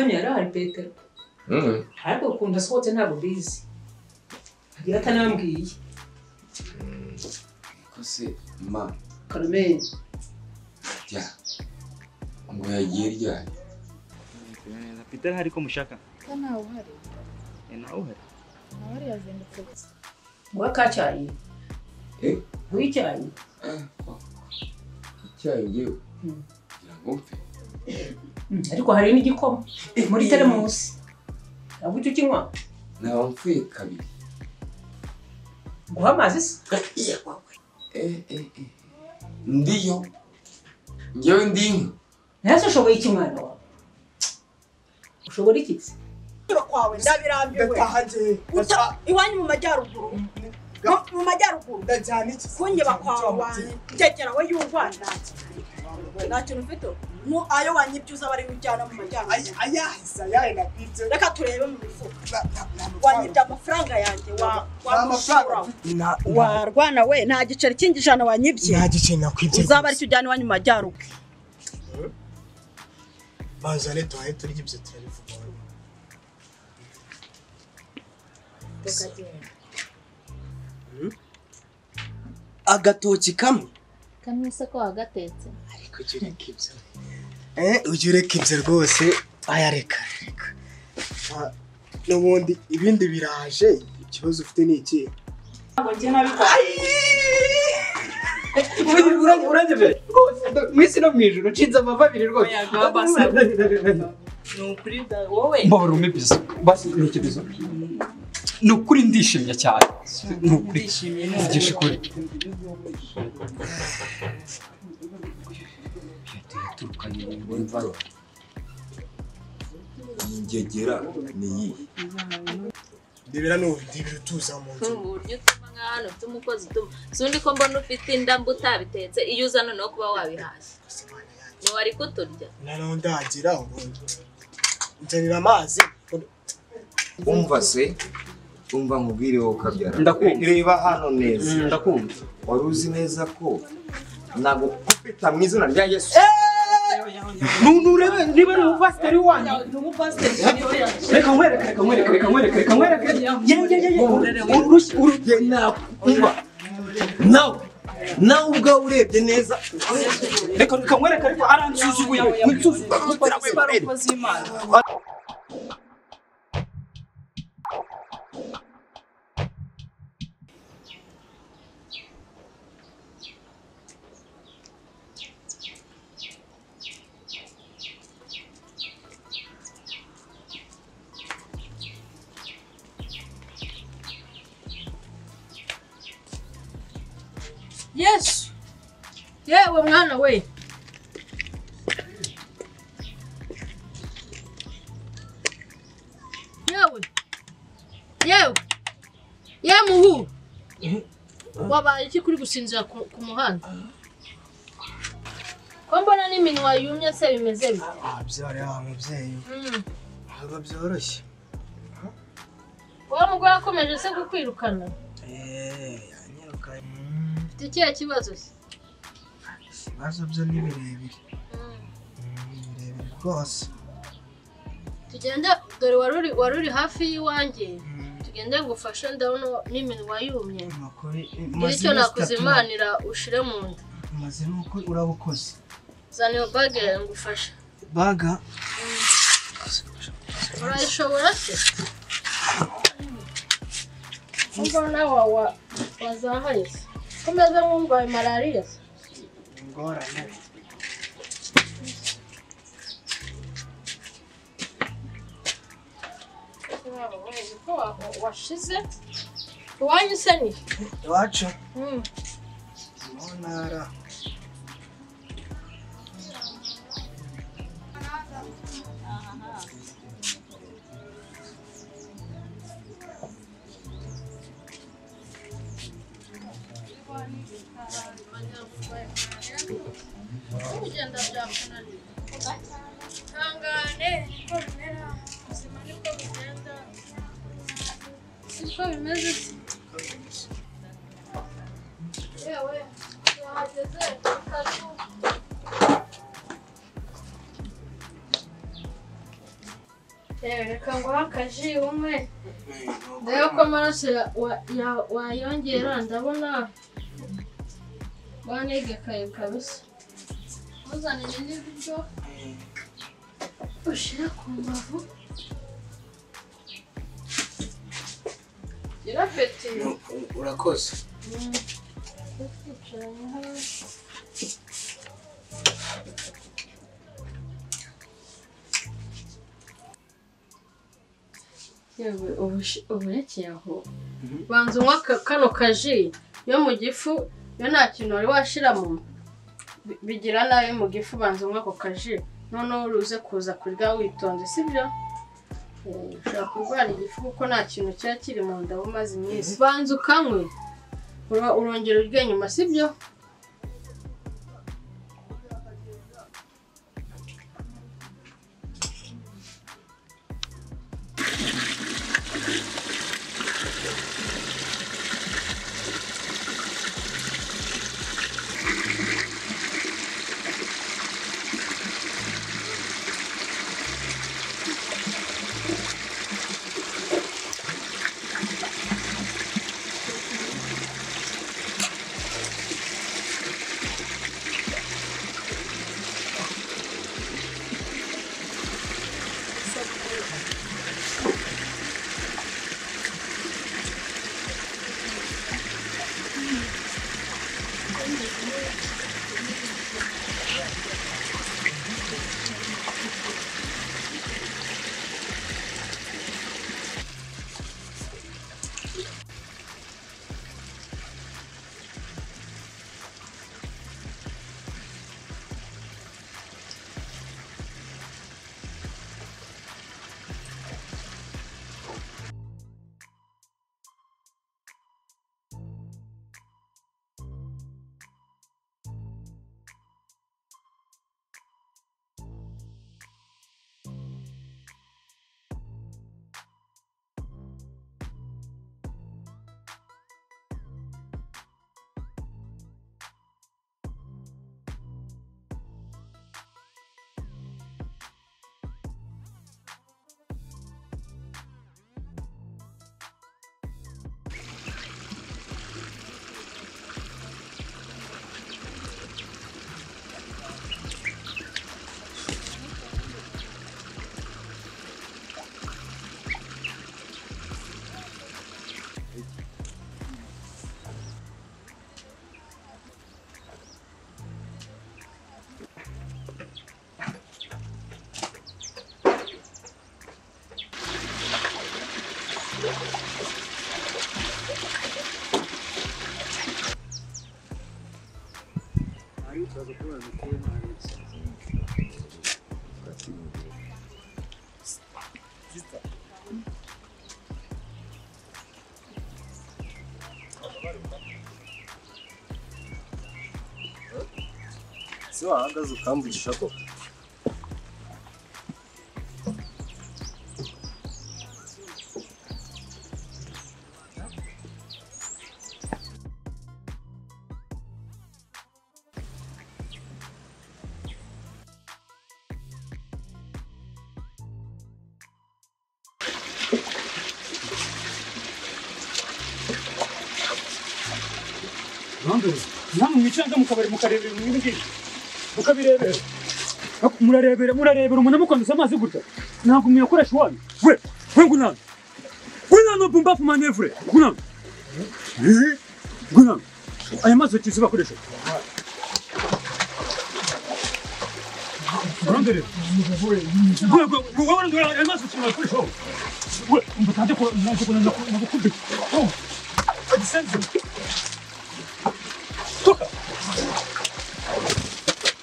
Aryamye yarahari Petero. Ariko ukuntu asohotse ntabwo bizi. Agira atanambwiye. Kose ma. Carmen. Ya. Ngo yagiye ryari? Peter hari ko mushaka? Ntawe uhari. Ntawe uhari. Ntawe uhari yazindutse gusa. Ngo kacyayi. Eh? Wicyayi. Icyayi ngewe. Ngira ngo mfe. Ariko hari n'igikoma muri teremusi. Ntabwo icyo ukinywa? Naba mfuye kabiri. Guha amazi se? Ndiyo. Ngewe ndi inka. Ntase ushoboye iki mwana wawe? Ushobora iki se? Kwawe ndabirambiwe. Iwanyu mu majyaruguru. Mu majyaruguru. Ndajyana iki? Kunyeba kwawe. Njyegera we yumva nta kintu ufite. Mu ayo wanyibye uzaba ari ujyana mu majyaruguru. Ayahise ayahe nakwibye. Reka turebe mu mifuka. Wanyibye amafaranga yanjye wa warwana we nta giceri kindi ijana wanyibye. Nta giceri nakwibye. Uzaba ari ujyana iwanyu mu majyaruguru. Bazane tuhaye turya ibyo turabivuga. Agatoki kamwe. Kamwe se ko wagatetse? Ariko ujye ureka ibyo. Ujye ureka ibyo rwose, aya reka reka. N'ubundi ibindi biraje, ikibazo ufite ni iki? Ntabwo njye nabikora. Uranyemeje rwose mu isi no mu ijuru nshinze amava abiri rwose. Ni ukuri wowe. Mbabara umpe bizo. Basi ni iki bizo? Ni ukuri ndishimye cyane. Ni ukuri. Mvugisha ukuri. Ingegera ni iyihe? Ndebera n'ubu utuza mu nzu. Uburyo utuma nka hano ufite umukozi utuma. Si undi ko mbona ufite inda mba utabitetse iyo uza noneho kuba wabihashye. Ntiwari kuturya. Noneho ndagira ubundi. Nzanira amazi. Umva se, umva nkubwire wowe ukabyara. Ndakumva. Reba hano neza. Ndakumva. Wari uzi neza ko nagukubita mu izina rya Yesu. Nurebe niba ari umupasiteri wanyu. Ni umupasiteri. Reka nkwereke, reka nkwereke, reka nkwereke, reka nkwereke. Ye ye ye ye. Urushyi uruye nakumva. Nawe nawe ubwawe urebye neza. Reka reka nkwereke ariko aransuzuguye. Nsuzuguye. Yesu. Yewe mwana we. Yewe. Yewe. Yewe muhu. Wabaye iki kuri gusinzira ku muhanda? Ko mbona n'iminwa yumye se bimeze bite? Byari wa mubyeyi. Ntabwo byoroshye. Wowe mugore akomeje se kukwirukana? Yanyirukanye. Ufite ikihe kibazo se? Ibibazo byo ni birebire. Ni birebire rwose. Tugende dore wari uri hafi y'iwanjye. Tugende ngufashe ndabona n'iminwa yumye. Icyo nakuzimanira ushire mu nda. Maze nuko urabukoze. Zana iyo bage yawe ngufashe. Baga? Urayishobora se? Mbona nawe wazahaye se? Ko umeze nk'urwaye malariya se? Ingorane. Ko washize? Iwanyu se ni? Iwacu? Mu ntara. Kugenda byakunaniye. Ihangane niko bimera, ubuzima niko bugenda, siko bimeze se. Yewe wahageze karibu. Reka nguhe akaji umwe. Ndebe ko amaraso wayongera ndabona wanegekaye kabisa. Uzanire n'ibiryo ushyira ku mbavu. Gira apeti. Urakoze. Yewe uburekeye aho. Banza unywa kano kaji yo mu gifu, yo nta kintu wari washiramo bigira nabi mu gifu. Banza unywa ako kaji noneho uruze kuza kurya witonze, sibyo? Ushobora kurwara igifu kuko nta kintu kiba kiri mu nda umaze iminsi. Banza ukanywe urongera urye nyuma, sibyo? Se wahagaze ukamvugisha koko? Namwe mwicara mu kabari mukarebera ibintu nk'ibi ngibi, mukabirebera, murarebera murarebera umuntu amukanduza amazi gutya, ntabwo muyakoresha iwanyu. We we ngunano ngunano bumbafu manevure ngunano ngunano, aya mazi ukizi bakoresha urandorera we urandorera aya mazi ukizi bakoresha we mbatanze ko nagukubita agisenze. Toka!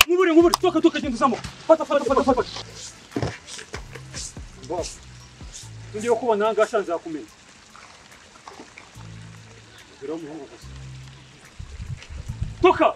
Ngubure ngubure toka toka genda uzamo. Fata fata fata fata. Boss. Ngiye kubona ngashanze akumenya. Biro muhungu gusa. Toka!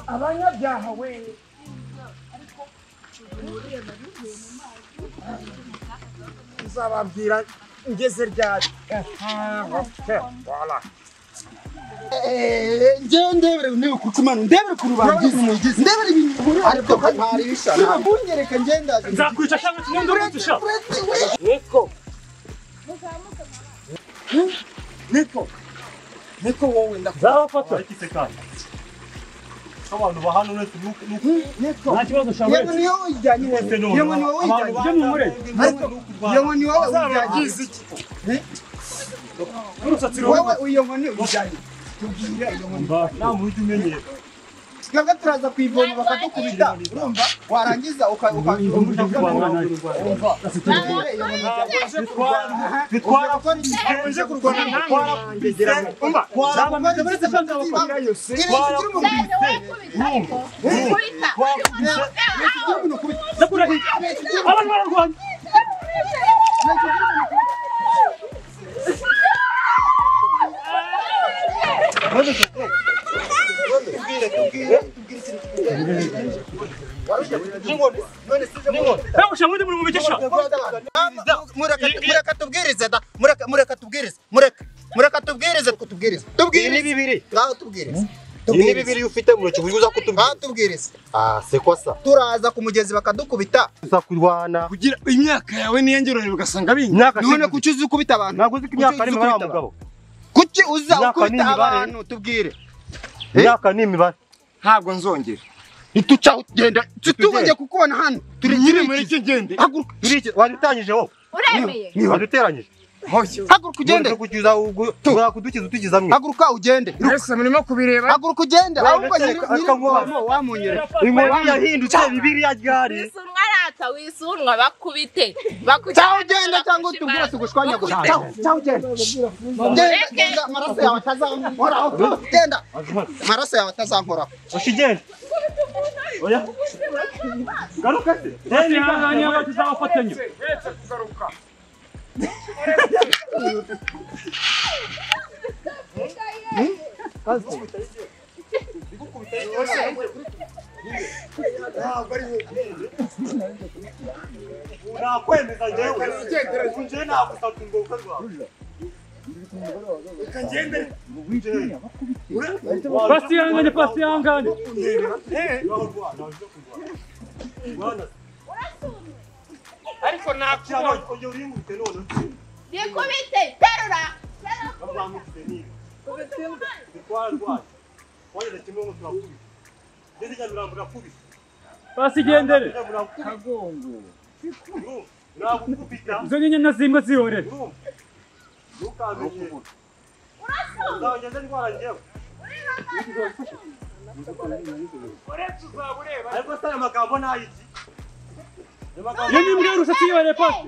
Abanyabyaha we nzababwira ngeze ryari. Njyewe ndebere niba kukumana ndebere ku rubangiza ndebere ibintu ariko ntari bishana kunyereka ngenda nzakwica cyangwa kinyendo rutisha. Niko Niko Niko wowe ndakuzabafata iki kandi abantu bahano nese Niko nta kibazo shawe. Yego niyo ijyanye yego ni wowe ijyanye ariko yego ni wowe ujyanye wowe uyo nkoni ujyanye tubwira iyo nkoni nta muntu umenyera. Twebwe turaza kuyivoma bakadukubita urumva warangiza ukaumva nje kurwana abantu bararwanya. Mureka tubwirize tubwirize ni bibiri ngaho tubwirize ni bibiri ufite mu ntoki uza kutubwira tubwirize. Ah c'est quoi ça? Turaza ku mugezi bakadukubita uza kurwana kugira imyaka yawe niyengerore ugasanga binga none kuki uzi ukubita abantu? Ntabwo uzi ko imyaka ari imibare mugabo. Kuki uza ukubita abantu tubwire? Imyaka ni imibare. Ntabwo nzongera. Ituca ugenda tutubonye kukubona hano turi nyiri muri iki ngende. Haguruka turi iki wadutanyije wowe uremeye waduteranyije. Haguruka ugende kukiza kudukiza utukiza mwe. Haguruka ugende. Ese murimo kubireba. Haguruka ugende ahubwo nyiri wamunyere. Inkoni yahindutse Bibiliya ryari. Wisunwa rata wisunwa bakubite. Cyangwa ugende cyangwa utubwira tugushwanyagura. Cyangwa ugende. Genda amaraso yawe atazankoraho. Genda. Amaraso yawe atazankoraho. Oshigende. Oya. Garuka se. Ihangane tuzabafatanya. Uretse kugaruka. Nakwemeza njyewe njyewe nagusabye ngo ubukwe bwawe Pasi ihangane, pasi ihangane. Ariko nakubonye Nikubite terura. Pasi igendere. Izo n'inyana z'imbwa zihorere. Ariko se aya magambo ni ayiki? Iyo ni imbwa y'urusatsi yihorere pasi.